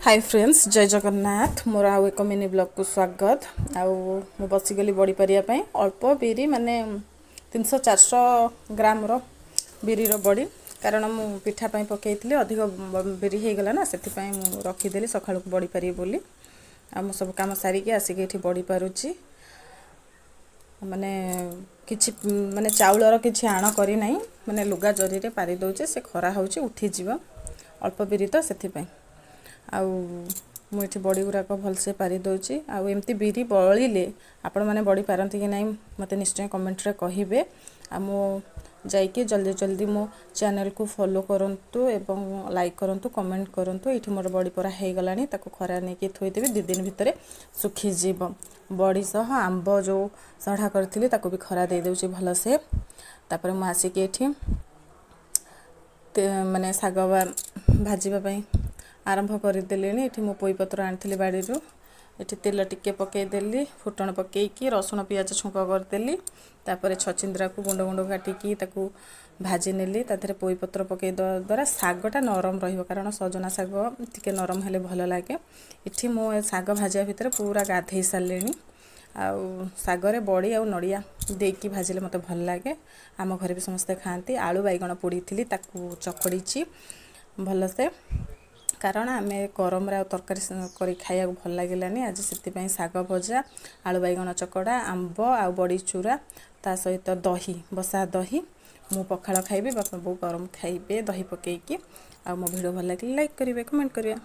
High friends, ଜୟ ଜଗନ୍ନାଥ। ମୋର ଆଉ ଏକ ମିନି ବ୍ଲଗ୍କୁ ସ୍ୱାଗତ। ଆଉ ମୁଁ ବସିଗଲି ବଡ଼ି ପାରିବା ପାଇଁ। ଅଳ୍ପ ବିରି, ମାନେ 300-400 ଗ୍ରାମର ବିରିର ବଡ଼ି, କାରଣ ମୁଁ ପିଠା ପାଇଁ ପକାଇଥିଲି। ଅଧିକ ବିରି ହେଇଗଲା ନା, ସେଥିପାଇଁ ମୁଁ ରଖିଦେଲି ସକାଳକୁ ବଡ଼ି ପାରିବି ବୋଲି। ଆଉ ମୁଁ ସବୁ କାମ ସାରିକି ଆସିକି ଏଠି ବଡ଼ି ପାରୁଛି। ମାନେ କିଛି ମାନେ ଚାଉଳର କିଛି ଆଣ କରିନାହିଁ, ମାନେ ଲୁଗା ଜରିରେ ପାରି ଦେଉଛି। ସେ ଖରା ହେଉଛି, ଉଠିଯିବ। ଅଳ୍ପ ବିରି ତ, ସେଥିପାଇଁ। ଆଉ ମୁଁ ଏଠି ବଡ଼ି ଗୁଡ଼ାକ ଭଲସେ ପାରି ଦେଉଛି। ଆଉ ଏମିତି ବିରି ବଳିଲେ ଆପଣମାନେ ବଡ଼ି ପାରନ୍ତି କି ନାହିଁ, ମୋତେ ନିଶ୍ଚୟ କମେଣ୍ଟରେ କହିବେ। ଆଉ ମୁଁ ଯାଇକି ଜଲ୍ଦି ଜଲ୍ଦି ମୋ ଚ୍ୟାନେଲକୁ ଫଲୋ କରନ୍ତୁ ଏବଂ ଲାଇକ୍ କରନ୍ତୁ, କମେଣ୍ଟ କରନ୍ତୁ। ଏଇଠି ମୋର ବଡ଼ି ପରା ହେଇଗଲାଣି, ତାକୁ ଖରା ନେଇକି ଥୋଇଦେବି, 2 ଦିନ ଭିତରେ ଶୁଖିଯିବ। ବଡ଼ି ସହ ଆମ୍ବ ଯେଉଁ ସଢ଼ା କରିଥିଲି, ତାକୁ ବି ଖରା ଦେଇଦେଉଛି ଭଲସେ। ତାପରେ ମୁଁ ଆସିକି ଏଠି ମାନେ ଶାଗ ଭାଜିବା ପାଇଁ ଆରମ୍ଭ କରିଦେଲିଣି। ଏଠି ମୁଁ ପୋଇପତ୍ର ଆଣିଥିଲି ବାଡ଼ିରୁ। ଏଠି ତେଲ ଟିକେ ପକାଇଦେଲି, ଫୁଟଣ ପକାଇକି ରସୁଣ ପିଆଜ ଛୁଙ୍କ କରିଦେଲି। ତାପରେ ଛଚିନ୍ଦ୍ରାକୁ ଗୁଣ୍ଡ ଗୁଣ୍ଡ କାଟିକି ତାକୁ ଭାଜି ନେଲି। ତା ଦେହରେ ପୋଇପତ୍ର ପକାଇ ଦେବା ଦ୍ୱାରା ଶାଗଟା ନରମ ରହିବ, କାରଣ ସଜନା ଶାଗ ଟିକେ ନରମ ହେଲେ ଭଲ ଲାଗେ। ଏଠି ମୁଁ ଏ ଶାଗ ଭାଜିବା ଭିତରେ ପୁରା ଗାଧେଇ ସାରିଲିଣି। ଆଉ ଶାଗରେ ବଡ଼ି ଆଉ ନଡ଼ିଆ ଦେଇକି ଭାଜିଲେ ମୋତେ ଭଲ ଲାଗେ, ଆମ ଘରେ ବି ସମସ୍ତେ ଖାଆନ୍ତି। ଆଳୁ ବାଇଗଣ ପୋଡ଼ିଥିଲି, ତାକୁ ଚକଡ଼ିଛି ଭଲସେ, କାରଣ ଆମେ ଗରମରେ ଆଉ ତରକାରୀ କରି ଖାଇବାକୁ ଭଲ ଲାଗିଲାନି ଆଜି। ସେଥିପାଇଁ ଶାଗ ଭଜା, ଆଳୁ ବାଇଗଣ ଚକଡ଼ା, ଆମ୍ବ ଆଉ ବଡ଼ି ଚୁରା, ତା ସହିତ ଦହି ବସା ଦହି। ମୁଁ ପଖାଳ ଖାଇବି, ବାପା ବୋଉ ଗରମ ଖାଇବେ ଦହି ପକାଇକି। ଆଉ ମୋ ଭିଡ଼ିଓ ଭଲ ଲାଗିଲେ ଲାଇକ୍ କରିବେ, କମେଣ୍ଟ କରିବେ।